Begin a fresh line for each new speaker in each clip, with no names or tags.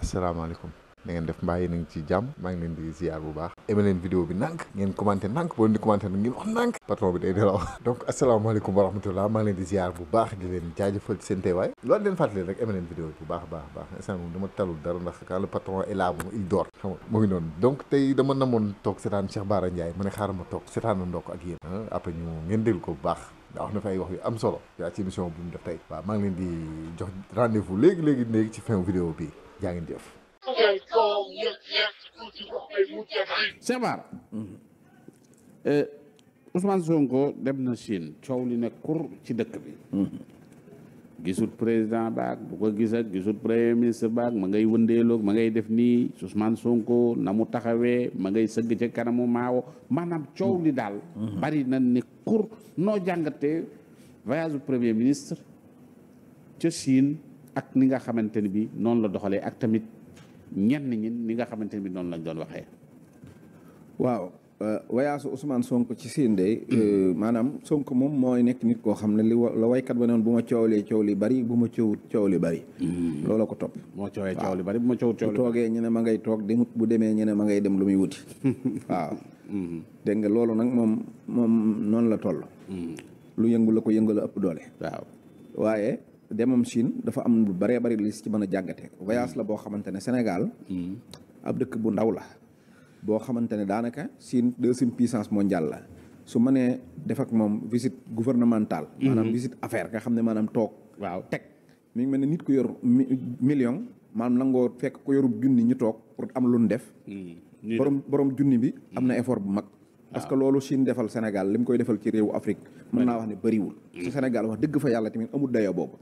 asalaamaaleykum na ngeen def mbaa yéen a ngi ci jàmm maa ngi leen di ziar bu baax aimé leen vidéo bi nànk ngeen commenté nànk boo leen di commenté nag ngeen wax nànk patron bi day nelaw donc asalaamaaleykum wa rahmatullah maa ngi leen di ziar bu baax di leen jaajëfal ci seen teewaay loolu leen fàttali rek aimé leen vidéo bi bu baax baax instant moom dama talul dara ndax quand le patron est là moom il dort xam nga mu ngi noonu donc tey dama namoon toog seetaan Cheikh Bara Ndiaye ma ne xaaral ma toog seetaan na ndokk ak yéen après ñu ngeen déglu ko bu baax daa wax na fa ay wax yu am solo yaa ci émission bu mu def tey waaw maa ngi leen di jox rendez-vous léegi ci fin vidéo bi jaa ngeen jëf.
Cheikh Bara Ousmane Sonko dem na Chine coow li ne kur ci dëkk bi gisut président baag bu ko gis ak gisut premier ministre baag ma ngay wëndeeloog ma ngay def nii Ousmane Sonko na mu taxawee ma ngay sëgg ca kanamu maawo maanaam coow li daal bari na ne kur noo jàngatee voyage du premier ministre ca Chine ak ni nga xamante ni bi noonu la doxalee ak tamit ñenn ñi ni nga xamante ni bi noonu lañ doon waxee.
waaw voyage Ousmane Sonko ci Chine de maanaam Sonko moom mooy nekk nit koo xam ne la waykat ba noonu bu ma coowlee coow li bari bu ma coowut coow li bari. looloo ko topp.
moo coowee coow li bari bu ma coowut coow li
bu toogee ñu ne ma ngay toog demut bu demee ñu ne ma ngay dem lu muy wuti. waaw. dégg nga loolu nag moom noonu la toll. lu yëngu la ko yëngu la ëpp doole.
waaw
waaye demam Chine dafa am lu baree bari li ci mën a jàngate voyage la boo xamante ne Sénégal. ab dëkk bu ndaw la. boo xamante ne daanaka Chine deuxième puissance mondiale la su mënee def ak moom visite gouvernementale. maanaam visite affaire nga xam ne maanaam toog.
waaw
teg mi ngi mel ne nit ku yor million maanaam nangoo fekk ko yorub junni ñu toog pour am lu ñu def. borom junni bi am na effort bu mag. parce que loolu Chine defal Sénégal li mu koy defal ci réewu Afrique mën naa wax ne bëriwul. ci Sénégal wax dëgg fa yàlla tamit amul dayoo boobu.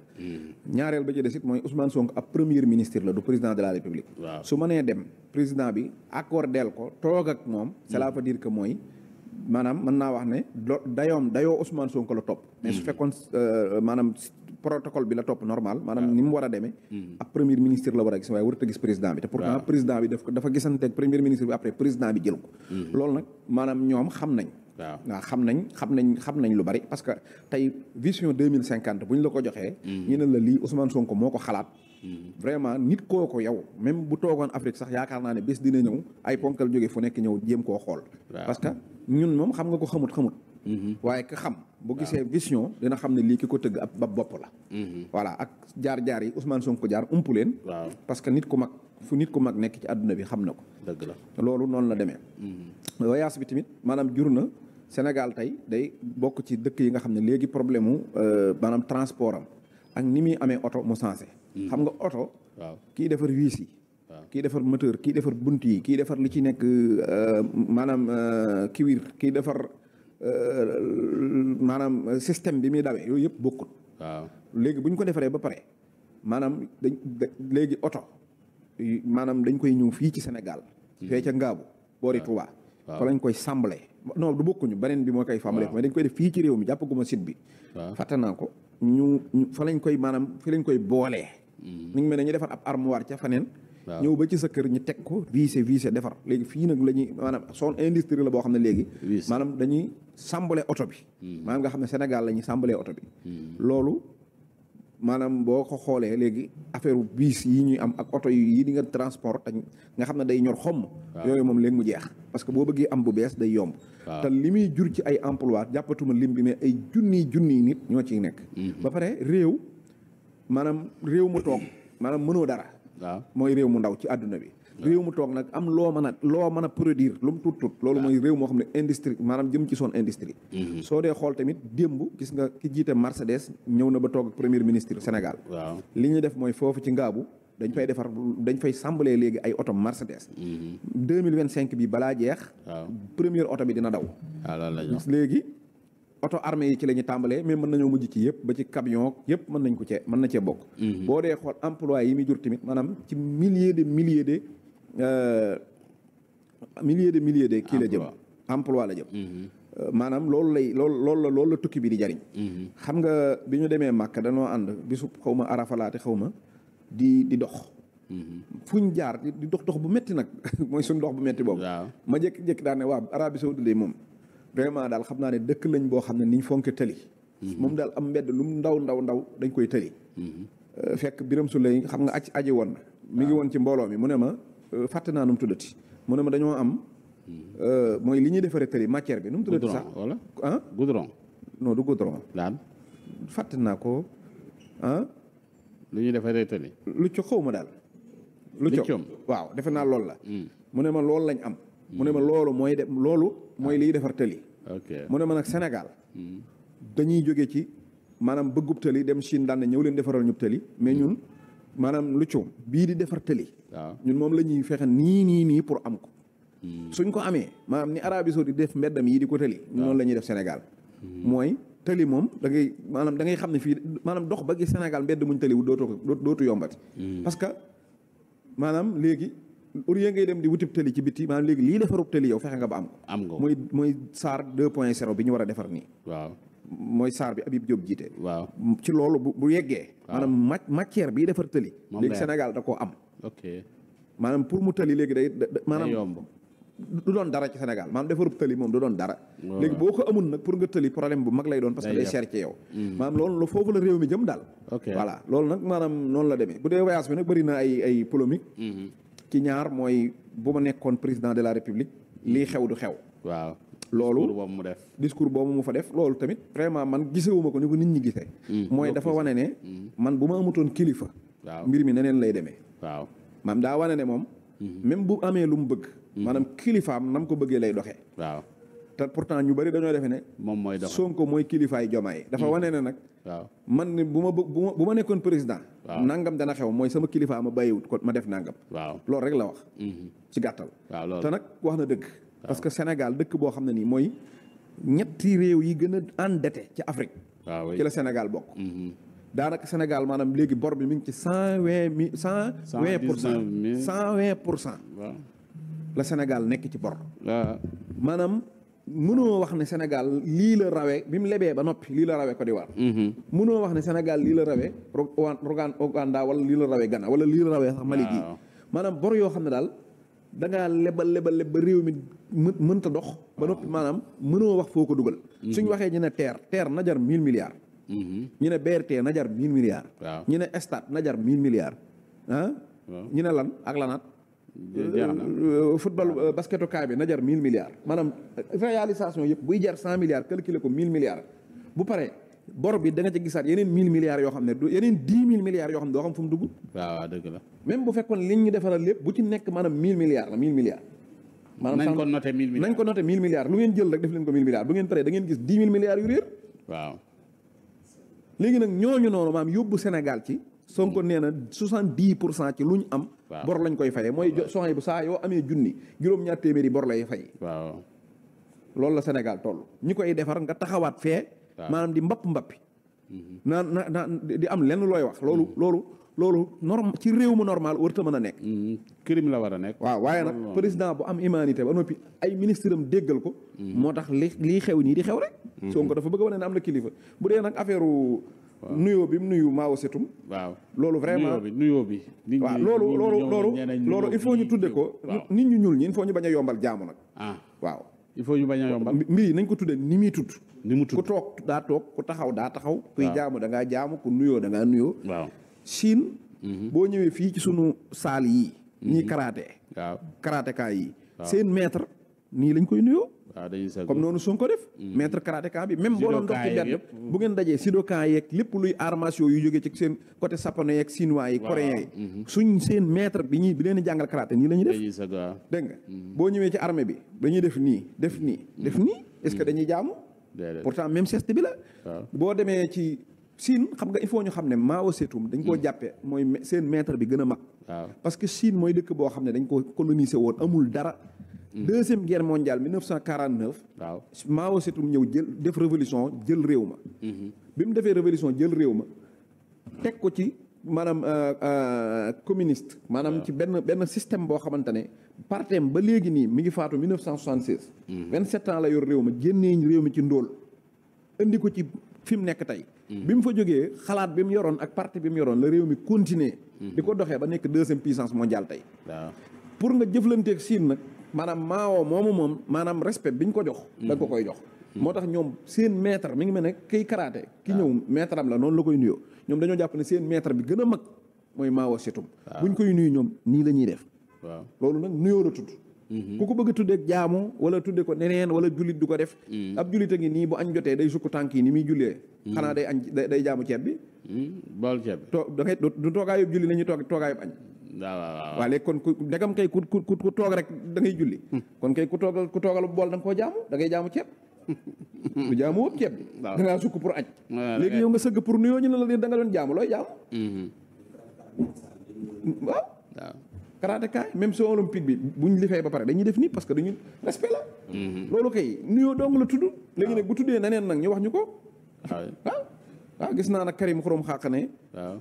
ñaareel ba ci des it mooy Ousmane Sonko ab premier ministre la du président de la République. su mënee dem président bi accordeel ko toog ak moom. cela veut dire que mooy maanaam mën naa wax ne dayoo Ousmane Sonko la topp. mais su fekkoon maanaam protocole bi la topp normal maanaam ni mu war a demee. ab premier ministre la war a gis waaye warut a gis président bi. te pourtant président bi dafa gisanteeg premier ministre bi après président bi jël ko. loolu nag maanaam ñoom xam nañ. waaw xam nañ lu bari parce que tey vision 2050 bu ñu la ko joxee. ñu ne la lii Ousmane Sonko moo ko xalaat. vraiment nit kooku yow même bu toogoon Afrique sax yaakaar naa ne bés dina ñëw ay ponkal jóge fu nekk ñëw jéem koo xool. parce que ñun moom xam nga ko xamut. waaye ka xam bu gisee vision dina xam ne lii ki ko tëgg ab bopp la. voilà ak jaar-jaar yi Ousmane Sonko jaar umpu leen. parce que nit ku mag nekk ci àdduna bi xam na ko.
dëgg la
loolu noonu la demee. voyage bi tamit maanaam jur na Sénégal tey day bokk ci dëkk yi nga xam ne léegi problème mu maanaam transport am ak ni muy amee oto mu sensé. xam nga oto. kii defar wiis yi. kii defar moteur kii defar bunt yi kii defar li ci nekk maanaam kiwir kii defar. maanaam système bi muy dawee yooyu yëpp bokkut. léegi bu ñu ko defaree ba pare maanaam léegi oto maanaam dañ koy ñëw fii ci Sénégal. fee ca Ngaabu boori Touba. fa lañ koy samblé non du bokkuñu beneen bi moo koy samblé mais dañ koy def fii ci réew mi jàppaguma site bi. fàtte naa ko ñu fa lañ koy maanaam fi lañ koy boolee. mi ngi mel ne ñu defar ab armoire ca faneen. ñëw ba ci sa kër ñu teg ko vissé defar léegi fii nag la ñuy maanaam son industrie la boo xam ne léegi maanaam dañuy sàmbale oto bi maanaam nga xam ne Sénégal la ñuy sàmbalee oto bi loolu maanaam boo ko xoolee léegi affaire biis yi ñuy am ak oto yi di nga transport nga xam ne day ñor xomm yooyu moom léegi mu jeex parce que boo bëggee am bu bees day yomb te li muy jur ci ay emploi jàppatuma lim bi mais ay junniy nit ñoo ciy nekk ba pare réew mu toog maanaam mënoo dara mooy réew mu ndaw ci àdduna bi réew mu toog nag am loo mën a produire lu mu tut loolu mooy réew moo xam ne industrie maanaam jëm ci son industrie soo dee xool tamit démb gis nga ki jiite Mercedes ñëw na ba toog ak premier ministre Sénégal li ñuy def mooy foofu ci Ngaabu dañ fay sàmbalee léegi ay oto Mercedes 2025 bi balaa jeex première oto bi dina daw léegi oto armée yi ci la ñu tàmbalee mais mën nañoo mujj ci yëpp ba ci camion yëpp mën na cee bokk boo dee xool emploi yi muy jur tamit maanaam ci milliers de kii la jëm emploi la jëm maanaam loolu la tukki bi di jariñ xam nga bi ñu demee Màkka dañoo ànd bisu xaw ma arafalaate xaw ma di dox fuñ jaar di dox bu metti nag mooy suñ dox bu metti boobu ma jékki-jékki daan ne waa Arabie Saoudite moom vraiment daal xam naa ne dëkk lañ boo xam ne niñ fonke tëli moom daal am mbedd lu mu ndaw dañ koy tëli fekk Biram Souleye xam nga aji woon na mi ngi woon ci mbooloo mi mu ne ma fàtte naa nu mu tuddati mu ne ma dañoo am mooy li ñuy defaree tëri matière bi nu mu tuddati sax
wala
ah
goudron
non du goudron
daan
fàtte naa ko ah
lu ñuy defaree tëli
lu co xaw ma daal lu co waaw defe naa loolu la mu ne ma loolu lañ am mu ne ma loolu mooy de loolu mooy liy defar tëli mu ne ma nag Sénégal dañuy jóge ci maanaam bëggub tëli dem Chine daan ne ñëw leen defaral ñub tëli mais ñun maanaam lu co bii di defar tëli ñun moom la ñuy fexe nii pour am ko suñ ko amee maanaam ni Arabie Saoudite def mbeddam yi di ko tëli noonu la ñuy def Sénégal mooy tëli moom da ngay maanaam da ngay xam ne fii maanaam dox ba gis Sénégal mbedd muñ tëli wu dootu yombati parce que maanaam léegi au lieu ngay dem di wutib tëli ci biti maanaam léegi lii defarub tëli yow fexe nga ba am ko mooy SAR 2.0 bi ñu war a defar nii waaw mooy SAR bi Habib Diop jiite waaw ci loolu bu yeggee maanaam matière bii defar tëli léegi Sénégal da koo am maanaam pour mu tëli léegi day maanaam du doon dara ci Sénégal maanaam defarub tëli moom du doon dara léegi boo ko amul nag pour nga tëli problème bu mag lay doon parce que day cher ci yow maanaam loolu foofu la réew mi jëm daal voilà loolu nag maanaam noonu la demee bu dee voyage bi nag bëri na ay polémique ci ñaar mooy bu ma nekkoon président de la République lii xew du xew waaw loolu discours boobu mu fa def loolu tamit vraiment man gisewuma ko ni ko nit ñi gisee mooy dafa wane ne man bu ma amutoon kilifa mbir mi neneen lay demee waaw maam daa wane ne moom même bu amee lu mu bëgg maanaam kilifaam nam ko bëggee lay doxee waaw te pourtant ñu bëri dañoo defee ne moom mooy dox Sonko mooy kilifaay Jomaay dafa wane ne nag waaw man ne bu ma nekkoon président nangam dana xew mooy sama kilifaa ma bàyyiwut ko ma def nangam waaw loolu rek la wax ci gàttal te nag wax na dëgg parce que Sénégal dëkk boo xam ne nii mooy ñetti réew yi gën a endetté ci Afrique ci la Sénégal bokk daanaka Sénégal maanaam léegi bor bi mi ngi ci 120% la Sénégal nekk ci bor maanaam mënoo wax ne Sénégal lii la rawee bi mu lebee ba noppi lii la rawee Côte d'Ivoire mënoo wax ne Sénégal lii la rawee Ouganda wala lii la rawee Ghana wala lii la rawee sax Mali gii maanaam bor yoo xam ne daal da ngaa lebal ba réew mi mënta dox ba noppi maanaam mënoo wax foo ko dugal suñ waxee ñu ne terre na jar 1000 milliards ñu ne BRT na jar 1000 milliards ñu ne stade na jar 1000 milliards ñu ne lan ak lanaat football basketukaay bi na jar 1000 milliards maanaam réalisation yëpp buy jar 100 milliards calculer ko 1000 milliards bu pare bor bi da nga ci gisaat yeneen 1000 milliards yoo xam ne yeneen 10 000 milliards yoo xam ne doo xam fu mu dugg waaw dëgg la même bu fekkoon liñ ñu defaral lépp bu ci nekk maanaam 1000 milliards la 1000 milliards maanaam nañ ko noté 1000 milliards lu ngeen jël rek def leen ko 1000 milliards bu ngeen paree da ngeen gis 10 000 milliards yu réer waaw léegi nag ñooñu noonu maam yóbbu Sénégal ci Sonko nee na 70% ci lu ñu am bor lañ koy fayee mooy soxna bu saa yoo amee junni juróom-ñaar téeméeri bor lay fay waaw loolu la Sénégal toll ñi koy defar nga taxawaat fee maanaam di mbappi na di am lenn looy wax loolu norme ci réew mu normal warta mën a nekk crime la war a nekk waaw waaye nag président bu am humanité ba noppi ay ministre am déggal ko moo tax lii xew nii di xew rek Sonko dafa bëgg a wane ne am na kilifa bu dee nag affaire nuyoo bi mu nuyu Mao Tse-tung waaw loolu vraiment nuyoo bi waaw loolu il faut ñu tudde ko nit ñu ñuul ñi il faut ñu bañ a yombal jaamu nag waaw il faut ñu bañ a yombal mbir yi nañ ko tudde ni muy tudd ku toog daa toog ku taxaw daa taxaw kuy jaamu da ngaa jaamu ku nuyoo da ngaa nuyoo waaw Chine boo ñëwee fii ci sunu saal yi ñii karatéka yi seen maître nii lañ koy nuyoo comme noonu Sonko def maître karatéka bi même boo doon dox ci benn bu ngeen dajee judoka yeeg lépp luy arts martiaux yu jógee ci seen côté japonais yeeg chinois yi coréens yi suñ seen maître bi leen di jàngal karaté nii la ñuy def dégg nga boo ñëwee ci armée bi dañuy def nii def nii est-ce que dañuy jaamu pourtant même geste bi la boo demee ci Chine xam nga il faut ñu xam ne Mao Tse-tung dañ koo jàppee mooy seen maître bi gën a mag parce que Chine mooy dëkk boo xam ne dañ ko coloniser woon amul dara deuxième guerre mondiale 1949 waaw Mao Tse-tung ñëw def révolution jël réew ma bi mu defee révolution jël réew ma teg ko ci maanaam communiste maanaam ci benn système boo xamante ne partem ba léegi nii mi ngi faatu 1976 27 ans la yor réew ma génnee réew mi ci ndóol indi ko ci fi mu nekk tey bi mu fa jógee xalaat bi mu yoroon ak parti bi mu yoroon la réew mi continuer di ko doxee ba nekk deuxième puissance mondiale tey pour nga jëflanteeg Chine nag maanaam Mao moom maanaam respect bi ñu ko jox da nga ko koy jox moo tax ñoom seen maître mi ngi mel ne kiy karaté ki ñëw maître am la noonu la koy nuyoo ñoom dañoo jàpp ne seen maître bi gën a mag mooy Mao Zedong. buñ koy nuyu ñoom nii la ñuy def.
waaw
loolu nag nuyoo la tudd. ku ko bëgg a tuddee jaamu wala tudde ko neneen wala jullit du ko def. ab jullit a ngi nii bu añ jotee day sukk tànk yi ni muy jullee. xanaa day añ day jaamu ceeb bi.
bool ceeb bi.
da ngay du toogaayub julli la ñuy toogaayub añ. waaw léegi kon ku ndegam kay ku toog rek da ngay julli. kon kay ku toogal bool da nga koo jaamu da ngay jaamu ceeb. du jaamu wëpp ceeb bi. da ngaa sukk pour añ. léegi yow nga sëgg pour nuyoo ñu ne la da nga doon jaamu looy jaamu. waaw. karatéka même si olympique bi buñ lifee ba pare dañuy def nii parce que dañuy respect la. loolu kay nuyoo dong la tudd. léegi nag bu tuddee neneen nag ñu wax ñu ko. waaw gis naa nag Karim Xurum Xaq ne. waaw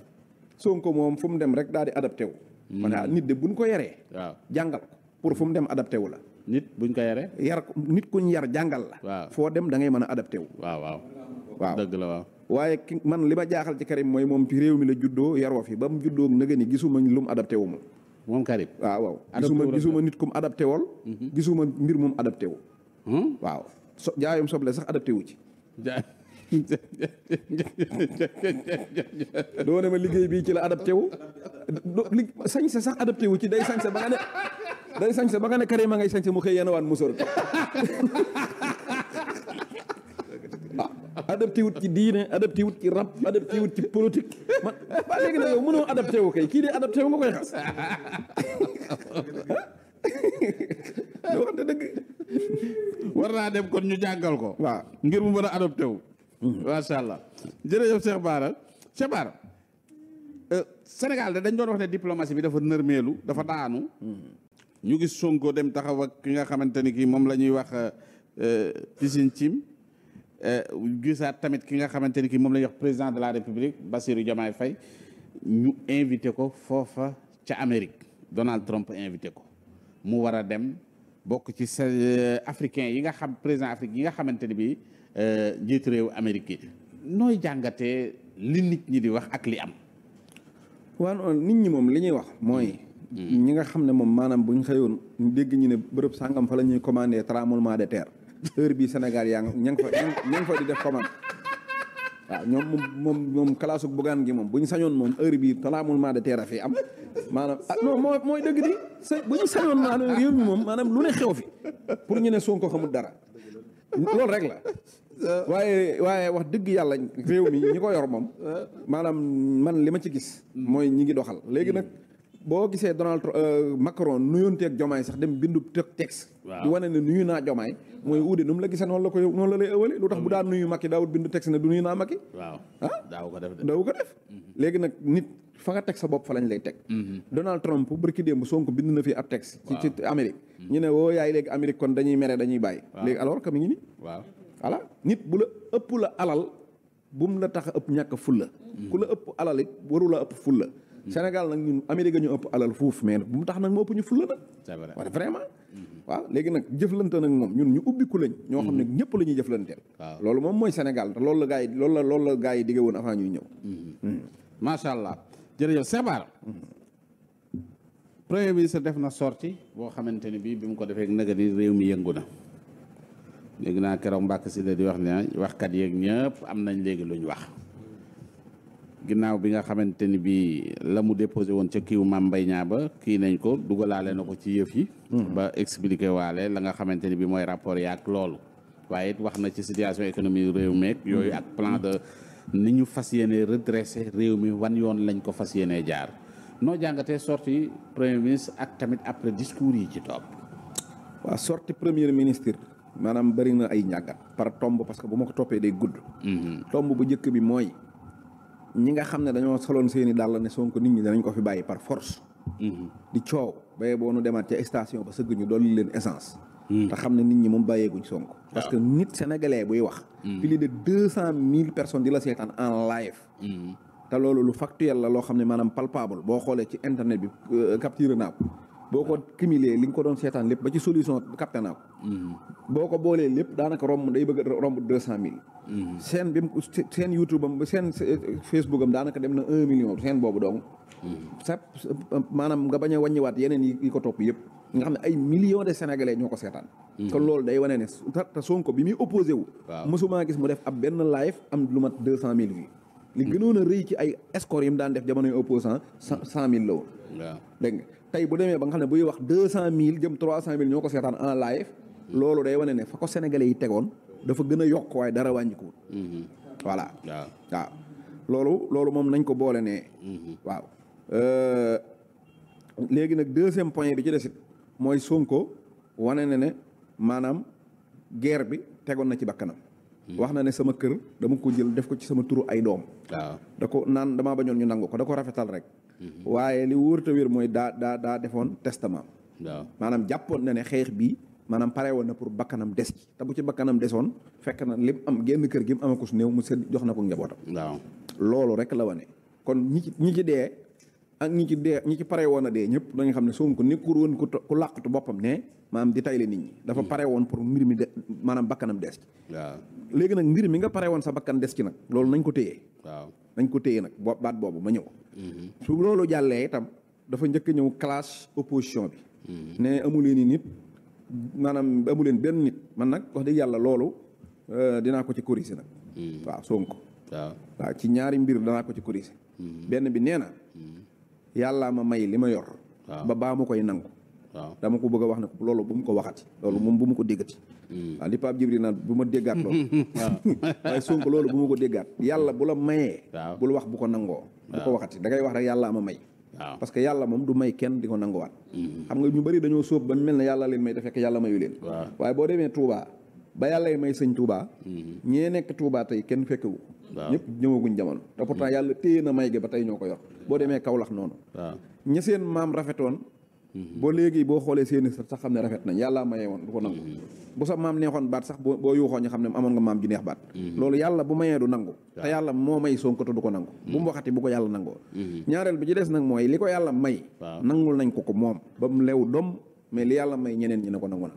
Sonko moom fu mu dem rek daal di adapté wu. man nit de buñ ko yaree. waaw jàngal ko pour fu mu dem adapté wu la.
nit buñ ko yaree.
yar nit kuñ yar jàngal la. waaw foo dem da ngay mën a adapté wu.
waaw dëgg la waaw.
waaye ki man li ma jaaxal ci Karim mooy moom ci réew mi la juddoo yaroo fi ba mu juddoo nag ni gisuma lu mu adapté wu ma.
moom Karim.
waaw gisuma nit kum adapté wol gisuma mbir moom adapté wu. waaw jaayum soble sax adapté wu ci. doo ne ma liggéey bii ci la adapté wu. sañse sax adapté wu ci day sañse ba nga ne Karim a ngay sañse mu xëy yenn waan musóor adapté wut ci diine adapté wut ci rap adapté wut ci politique man ba léegi nag yow mënoo adapté wu kay kii de adapté wu nga koy xas doo xam ne dëgg
war naa dem kon ñu jàngal ko
waaw
ngir mu mën a adapté wu macha allah jërëjëf Cheikh Bara Sénégal de dañ doon wax ne diplomatie bi dafa nërmeelu dafa daanu ñu gis Sonko dem taxaw ak ki nga xamante ni kii moom la ñuy wax Pisin Cim gisaat tamit ki nga xamante ni kii moom la ñuy wax président de la République Bassirou Diomaye Faye ñu invité ko foofa ca Amérique Donald Trump invité ko mu war a dem bokk ci africain yi nga xam président Afrique yi nga xamante ni bii njiitu réew Amérique yi nooy jàngatee li nit ñi di wax ak li am.
waaw nit ñi moom li ñuy wax mooy. ñi nga xam ne moom maanaam bu ñu xëyoon dégg ñu ne bërëb sàngam fa la ñuy commandé tremblement de terre heure bii Sénégal yaa ña nga fa di def commande. waaw ñoom moom kalaasu bugaan gi moom bu ñu sañoon moom heure bii tremblement de terre a fi am maanaam non mooy dëgg di bu ñu sañoon maanaam réew mi moom maanaam lu ne xew fi pour ñu ne Sonko xamul dara loolu rek la. waaye wax dëgg yàlla réew mi ñi ko yor moom maanaam man li ma ci gis mooy ñi ngi doxal léegi nag boo gisee Donald Macron nuyonteeg Diomaye sax dem bindu texte di wane ne nuyu naa Diomaye mooy uude nu mu la gisee noonu la lay ëwale lu tax bu daan nuyu Macky daawut bindu texte ne du nuyu naa Macky daaw ko def léegi nag nit fa nga teg sa bopp fa lañ lay teg Donald Trump barki démb Sonko bind na fi ab texte ci Amérique ñu ne woo yaay léegi Amérique kon dañuy mere dañuy bàyyi léegi alors que mi ngi ni voilà nit bu la ëpp la alal bu mu la tax a ëpp ñàkk fulla ku la ëpp alal it waru la ëpp fulla Sénégal nag ñun Amérique ñu ëpp alal fuuf mais bu mu tax nag mu ëpp ñu fulla nag c'est vrai waaw vraiment waaw léegi nag jëflante nag moom ñun ñu ubbiku lañ ñoo xam ne ñëpp la ñuy jëflanteel loolu moom mooy Sénégal te loolu la gars yi digge woon avant ñuy ñëw
macha allah jërëjëf Cheikh Bara premier ministre def na sortie boo xamante ni bii bi mu ko defee naga ni réew mi yëngu na léegi naa keroog Mbàkke si la di wax ne waxkat yeeg ñëpp am nañ léegi luñ wax ginnaaw bi nga xamante ni bii la mu déposé woon ca kiiw Mame Mbaye Niang ba kii nañ ko dugalaale na ko ci yëf yi ba expliqué waale la nga xamante ni bii mooy rapport yaak loolu waaye it wax na ci situation économique réew meeg yooyu ak plan de ni ñu fas yéene redressé réew mi wan yoon lañ ko fas yéene jaar noo jàngatee sortie premier ministre ak tamit après discours yi ci topp
waaw sortie premier ministre maanaam bëri na ay ñàggat par tomb parce que bu ma ko toppee day gudd tomb bu njëkk bi mooy ñi nga xam ne dañoo soloon seeni dàll ne Sonko nit ñi danañ ko fi bàyyi par force di coow baye boo nu demaat ca station ba sëgg ñu dolli leen essence te xam ne nit ñi moom bàyyeeguñ Sonko parce que nit sénégalais buy wax plus de 200,000 personnes di la seetaan en live te loolu lu factuel la loo xam ne maanaam palpable boo xoolee ci internet bi capturé naa ko boo ko cumulé li nga ko doon seetaan lépp ba ci solution capté naa ko boo ko boolee lépp daanaka romb day bëgg romb 200,000 seen bi seen YouTube am seen Facebook am daanaka dem na 1 million seen boobu donc sa maanaam nga bañ a wàññiwaat yeneen yi ko topp yëpp nga xam ne ay millions de sénégalais ñoo ko seetaan kon loolu day wane ne te Sonko bi muy opposé wu mësumaa gis mu def ab benn live am lu mat 200,000 vues li gënoon a rëy ci ay score yi mu daan def jamonoy opposant 100 000 la woon.
waaw
dégg nga tey bu demee ba nga xam ne buy wax 200 000 jëm 300 000 ñoo ko seetaan en live. loolu day wane ne fa ko sénégalais yi tegoon dafa gën a yokk waaye dara wàññikuwul. voilà waaw. loolu moom nañ ko boole ne. waaw léegi nag deuxième point bi ci desit mooy Sonko wane na ne maanaam guerre bi tegoon na ci bakkanam. wax na ne sama kër dama ko jël def ko ci sama turu ay doom. waaw da ko naan damaa bañoon ñu nangu ko da ko rafetal rek. waaye li wóor te wér mooy daa defoon testament. waaw maanaam jàppoon na ne xeex bi maanaam pare woon na pour bakkanam des ci te bu ci bakkanam desoon fekk na lim am génn kër gi mu amee ko su néew mu sedd jox na ko njabootam. waaw loolu rek la wane. kon ñi ci dee ak ñi ci pare woon a dee ñëpp dañu xam ne Sonko nekkul woon ku làqatu boppam ne maanaam di tayle nit ñi. dafa pare woon pour mbir mi maanaam bakkanam des ci. waaw léegi nag mbir mi nga pare woon sa bakkan des ci nag loolu nañ ko téye. waaw nañ ko téye nag baat boobu ma ñëw. su loolu jàllee itam dafa njëkk ñëw classe opposition bi. ne amu leen nit maanaam amu leen benn nit man nag wax dëgg yàlla loolu dinaa ko ci corriger nag. waaw Sonko. waaw ci ñaari mbir danaa ko ci corriger. benn bi nee na. yàllaa ma may li ma yor. ba baa ma koy nangu. waaw dama ko bëgg a wax ne ko loolu bu mu ko waxati. loolu moom bu mu ko déggati. waaw li Pape Djibril naan bu ma déggaat loolu. waaye Sonko loolu bu ma ko déggaat. yàlla bu la mayee. bul wax bu ko nangoo. bu ko waxati da ngay wax rek yàllaa ma may. parce que yàlla moom du may kenn di ko nanguwaat. xam nga ñu bari dañoo sóob ba mel ne yàlla leen may da fekk yàlla mayu leen. waaye boo demee Touba ba yàlla may sëñ Touba. ñee nekk Touba tey kenn fekkewu. ñëpp ñëwaguñ jamono. te pourtant yàlla téye na may gi ba tey ñoo ko yor. boo demee Kaolack noonu. ña seen maam rafetoon. boo léegi boo xoolee seeni sax xam ne rafet nañ yàlla mayee woon du ko nangu. bu sa maam neexoon baat sax boo yuuxoo ñu xam ne amoon nga maam ju neex baat. loolu yàlla bu mayee du nangu. te yàlla moo may Sonko te du ko nangu. bu mu waxati bu ko yàlla nangoo. ñaareel bi ci des nag mooy li ko yàlla may. nangul nañ ko moom ba mu lew dom mais li yàlla may ñeneen ñi ne ko nangu na.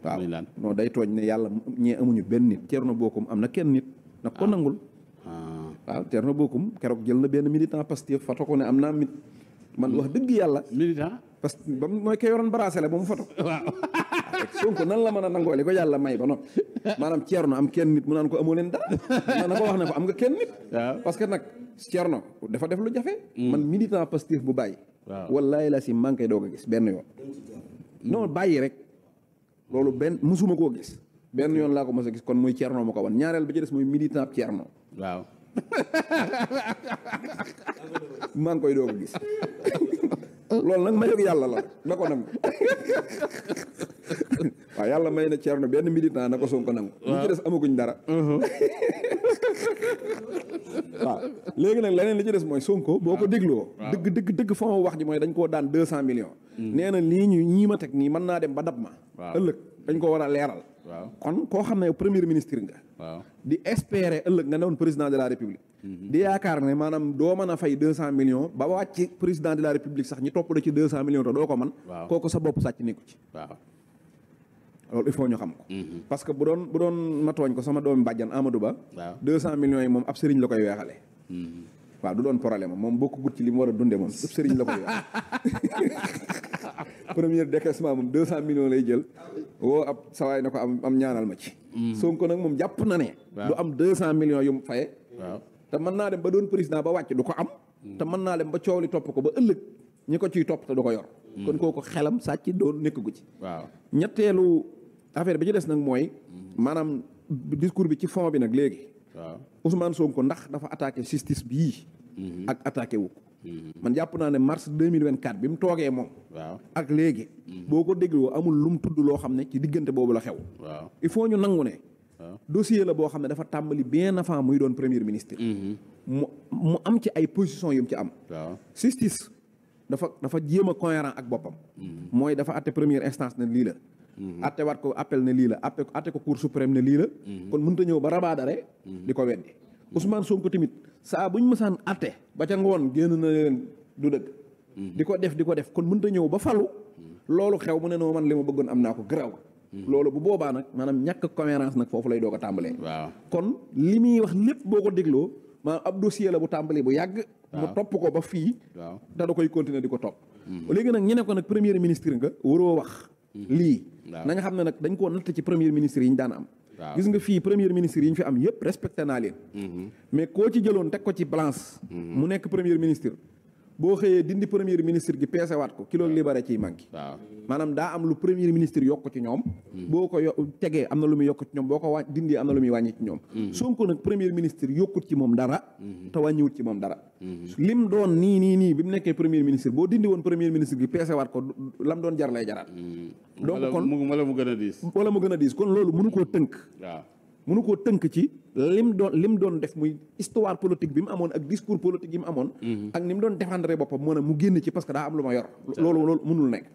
waaw non day tooñ ne yàlla ñee amuñu benn nit Thierno Bocoum am na kenn nit nag ko nangul. waaw Thierno Bocoum keroog jël na benn militant Pastef foto ko ne am naa mit man wax dëgg yàlla militant parce que ba mooy koy yoroon bracelet ba mu foto waaw Sonko nan la mën a nangoo li ko yàlla may ba noppi maanaam Thierno am kenn nit mu naan ko amoo leen dara na ko wax ne ko am nga kenn nit parce que nag Thierno dafa def lu jafe man militant Pastef bu bàyyi wallaahi la si maa ngi koy doog a gis benn yoon non bàyyi rek loolu benn musuma koo gis benn yoon laa ko mos a gis kon muy Thierno ma ko wan ñaareel bi ci des muy militant Thierno waaw maa ngi koy doog a gis loolu nag mayog yàlla la na ko nangu waaw yàlla may na Thierno benn militant na ko Sonko nangu li ci des amaguñ dara waaw léegi nag leneen li ci des mooy Sonko boo ko dégloo dëgg fa ma wax ji mooy dañ koo daan 200 millions nee na lii ñii ma teg nii mën naa dem ba dab ma ëllëg dañ ko war a leeral kon koo xam ne premier ministre nga di espérer ëllëg nga newoon président de la république di yaakaar ne maanaam doo mën a fay 200 millions ba wàcc président de la république sax ñi topp la ci 200 millions te doo ko mën kooku sa bopp sàcc nekku ci loolu il faut ñu xam ko parce que bu doon ma tooñ ko sama doomi bàjjan Amadou Ba 200 millions yi moom ab sëriñ la koy weexale waaw du doon problème moom boo ko gut ci li mu war a dunde moom ab sëriñ la koy weex premier décaissement moom 200 millions lay jël woo ab sawaay na ko am ñaanal ma ci Sonko nag moom jàpp na ne du am 200 millions yu mu faye te mën naa dem ba doon président ba wàcc du ko am te mën naa dem ba coow li topp ko ba ëllëg ñi ko ciy topp te du ko yor kon kooku xelam sàcc doon nekk gu ci ñetteelu affaire bi ci des nag mooy maanaam discours bi ci fond bi nag léegi Ousmane Sonko ndax dafa attaqué justice bii ak attaqué wu ko man jàpp naa ne mars 2024 bi mu toogee moom ak léegi boo ko dégloo amul lu mu tudd loo xam ne ci diggante boobu la xew il faut ñu nangu ne dossier la boo xam ne dafa tàmbali bien avant muy doon premier ministre mu am ci ay position yu mu ci am justice dafa jéem a cohérent ak boppam mooy dafa atte première instance ne lii la atte waat ko appel ne lii la atte ko cour suprême ne lii la kon mënta ñëw ba rabaadare di ko weddi Ousmane Sonko tamit saa buñ mësaan atte ba ca ngoon génn na leen du dëgg di ko def kon mënta ñëw ba falu loolu xew mu ne noo man li ma bëggoon am naa ko garaw loolu bu boobaa nag maanaam ñàkk cohérence nag foofu lay doog a tàmbalee kon li muy wax lépp boo ko dégloo maanaam ab dossier la bu tàmbalee bu yàgg mu topp ko ba fii da koy continuer di ko topp léegi nag ñi ne ko nag premier ministre nga waroo wax lii na nga xam ne nag dañ koo natt ci premier ministre yi ñu daan am gis nga fii premier ministre yi ñu fi am yëpp respecté naa leen mais koo ci jëloon teg ko ci balance mu nekk premier ministre boo xëyee dindi premier ministre gi peesewaat ko kilo libéré ciy manqué maanaam daa am lu premier ministre yokk ci ñoom boo ko tegee am na lu muy yokk ci ñoom boo ko dindi am na lu muy wàññi ci ñoom Sonko nag premier ministre yokkut ci moom dara te wàññiwut ci moom dara lim doon nii bi mu nekkee premier ministre boo dindi woon premier ministre gi peesewaat ko lam doon jar lay jaraat donc kon
wala mu gën a diis
kon loolu mënu koo tënk mënu koo tënk ci lim doon def muy histoire politique bi mu amoon ak discours politique yi mu amoon ak ni mu doon défendre boppam moo ne mu génn ci parce que daa am lu ma yor loolu mënul nekk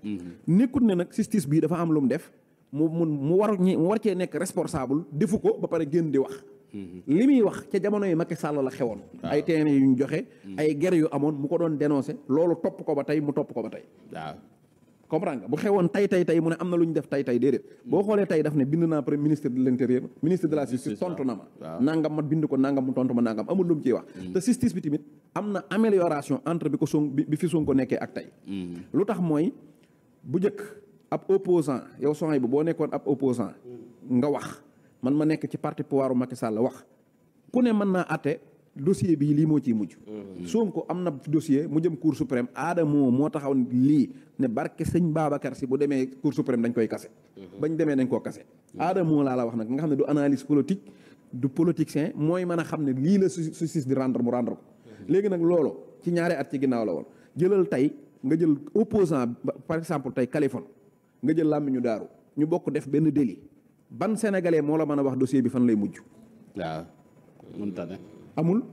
nekkut ne nag justice bi dafa am lu mu def mu war cee nekk responsable defu ko ba pare génn di wax li muy wax ca jamono yi Macky Sall la xewoon ay terrain yu ñu joxe ay guerre yu amoon mu ko doon dénoncé loolu topp ko ba tey mu topp ko ba tey comprendre nga bu xewoon tey mu ne am na lu ñu def tey déedéet boo xoolee tey daf ne bind naa premier ministre de l'intérieur ministre de la justice tontu na ma nangam ma bind ko nangam mu tontu ma nangam amul lu mu ciy wax te justice bi tamit am na amélioration entre bi fi Sonko nekkee ak tey lu tax mooy bu njëkk ab opposant yow soxna bi boo nekkoon ab opposant nga wax man ma nekk ci parti pouvoiru Macky Sall wax ku ne mën naa atte dossier bii lii moo ciy mujj Sonko am na dossier mu jëm cour suprême Adamo moo taxaw lii ne barke sëñ Babacar si bu demee cour suprême dañ koy kase bañ demee dañ koo kase Adamo laa la wax nag nga xam ne du analyse politique du politicien mooy mën a xam ne lii la justice di rendre mu rendre ko léegi nag loolu ci ñaari at ci ginnaaw la woon jëlal tey nga jël opposant par exemple tey Kaliphone nga jël làmmiñu daaru ñu bokk def benn délit ban sénégalais moo la mën a wax dossier bi fan lay mujj
waaw mënta ne
amul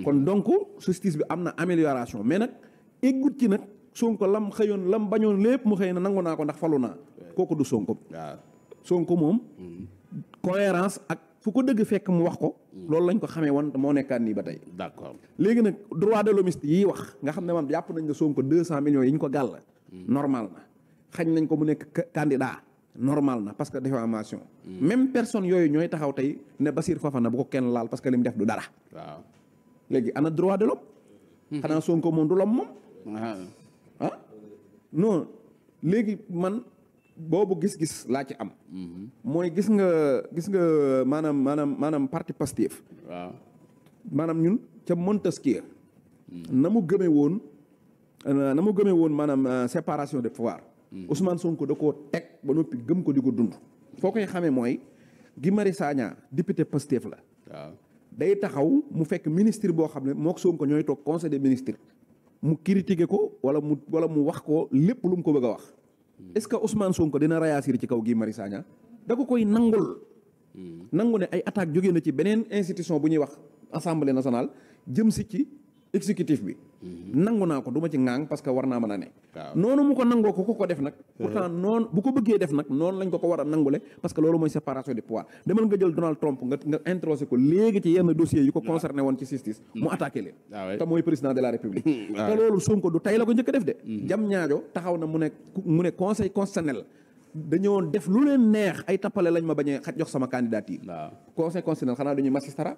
kon donc justice bi am na amélioration mais nag eggut ci nag Sonko lam xëyoon lam bañoon lépp mu xëy na nangu naa ko ndax falu naa kooku du Sonko Sonko moom cohérence ak fu ko dëgg fekk mu wax ko loolu lañ ko xamee woon moo nekkaat nii ba tey
d'accord
léegi nag droit de l'hommiste yi wax nga xam ne man jàpp nañ ne Sonko 200 millions yi ñu ko gàll normal na xañ nañ ko mu nekk candidat normal na parce que diffamation même personne yooyu ñooy taxaw tey ne Bassirou Fofana bu ko kenn laal parce que li mu def du dara
waaw
léegi ana droit de l'homme xanaa Sonko moom du l'homme moom non léegi man boobu gis-gis laa ci am mooy gis nga maanaam parti Pastef
waaw
maanaam ñun ca Montesquieu na mu gëmee woon maanaam séparation des pouvoirs Ousmane Sonko da koo teg ba noppi gëm ko di ko dund foo koy xamee mooy Guy Marius Sagna député Pastef la
waaw
day taxaw mu fekk ministre boo xam ne mook Sonko ñooy toog conseil des ministres mu critiquer ko wala mu wax ko lépp lu mu ko bëgg a wax est-ce que Ousmane Sonko dina réagir ci kaw Guy Marius Sagna da ko koy nangul nangu ne ay attaque jógee na ci beneen institution bu ñuy wax assemblée nationale jëm si ci exécutif bi nangu naa ko du ma ci ŋaang parce que war naa mën a ne noonu mu ko nangoo ko def nag pourtant noonu bu ko bëggee def nag noonu lañ ko war a nangule parce que loolu mooy séparation des pouvoirs demal nga jël Donald Trump nga introsé ko léegi ci yenn dossiers yu ko concerné woon ci justice mu attaqué leen te mooy président de la république te loolu Sonko du tey la ko njëkk a def de jam ñaajo taxaw na mu ne conseil constitutionnel dañoo def lu leen neex ay tappale lañ ma bañee jox sama candidature conseil constitutionnel xanaa dañuy magistrat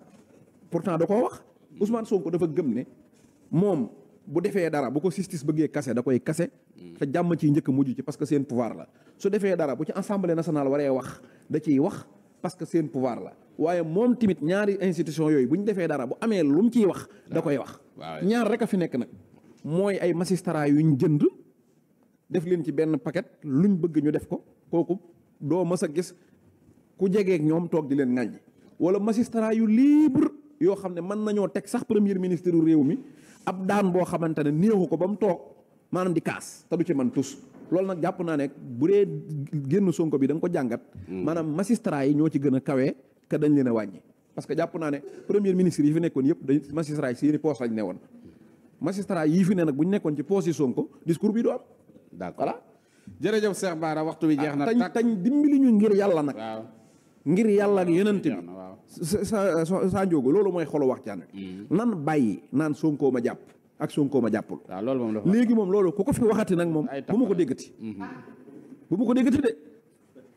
pourtant da koo wax Ousmane Sonko dafa gëm ne moom bu defee dara bu ko justice bëggee kase da koy kase te jàmm ciy njëkk mujj ci parce que seen pouvoir la su defee dara bu ci assemblée nationale waree wax da ciy wax parce que seen pouvoir la waaye moom tamit ñaari institution yooyu bu ñu defee dara bu amee lu mu ciy wax da koy wax ñaar rek a fi nekk nag mooy ay magistrat yuñ jënd def leen ci benn paquet luñ bëgg ñu def ko kooku doo mës a gis ku jegeek ñoom toog di leen ŋàññi wala magistrat yu libre yoo xam ne mën nañoo teg sax premier ministre réew mi ab daan boo xamante ne néexu ko ba mu toog maanaam di kaas te du ci man tus loolu nag jàpp naa ne bu dee génn Sonko bi da nga ko jàngat maanaam magistrat yi ñoo ci gën a kawee que dañ leen a wàññi parce que jàpp naa ne premier ministre yi fi nekkoon yëpp dañ magistrat yi seeni poos lañ ne woon magistrat yii fi ne nag bu ñu nekkoon ci poos yi Sonko discours bi du am
d'accord
voilà
jërëjëf Cheikh Bara waxtu bi jeex na
tañ dimbali ñu ngir yàlla nag ngir yàlla ak yonent bi sa njóogu loolu mooy xolu wax jaan nan bàyyi naan Sonko ma jàpp ak Sonko ma jàppul léegi moom loolu ku ko fi waxati nag moom bu ma ko déggati bu ma ko déggati de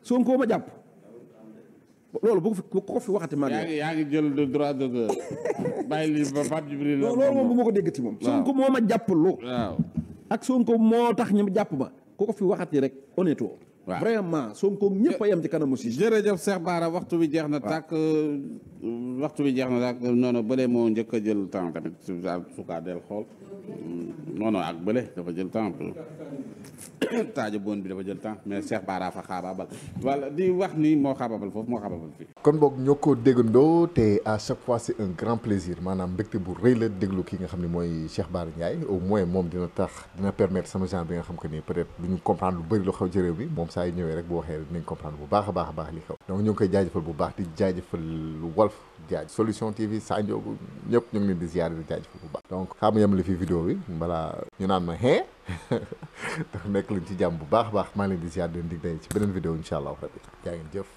Sonko ma jàpp loolu bu ko fi waxati mag
yaa ngi jël de droit d'auteur bàyyi li ba Pape Djibril
loolu moom bu ma ko déggati moom Sonko moo ma jàppul ak Sonko moo tax ñu jàpp ma ku ko fi waxati rek honnêtement
waaw
vraiment Sonko ñëpp a yem ci kanamu si.
jërëjëf Cheikh Bara waxtu bi jeex na tàkk noonu bële moo njëkk a jël temps tamit sukaa del xool non ak bële dafa jël temps taaja boon bi dafa jël temps mais Cheikh Bara fa xaabaabal wala di wax ni moo xaabaabal foofu moo xaabaabal fii.
kon boog ñoo ko déggandoo te à chaque fois c'est un grand plaisir maanaam mbégte bu rëy la déglu ki nga xam ne mooy Cheikh Bara Ndiaye au moins moom dina permettre sama genre bi nga xam que ni peut-être du ñu comprendre lu bëri lu xew ci réew mi moom saa yu ñëwee rek bu waxee dinañ comprendre bu baax a baax li xew donc ñu ngi koy jaajëfal bu baax di jaajëfal Walf Solution TV Sa Ndiogou ñëpp ñu ngi leen di ziar di jaajëfal bu baax donc xam nga yemale fi vidéo bi balaa ñu naan ma dafa nekk lañ ci jàmm bu baax a baax maa ngi leen di ziar di leen dig day ci beneen vidéo incha allah rabbi jaa ngeen jëf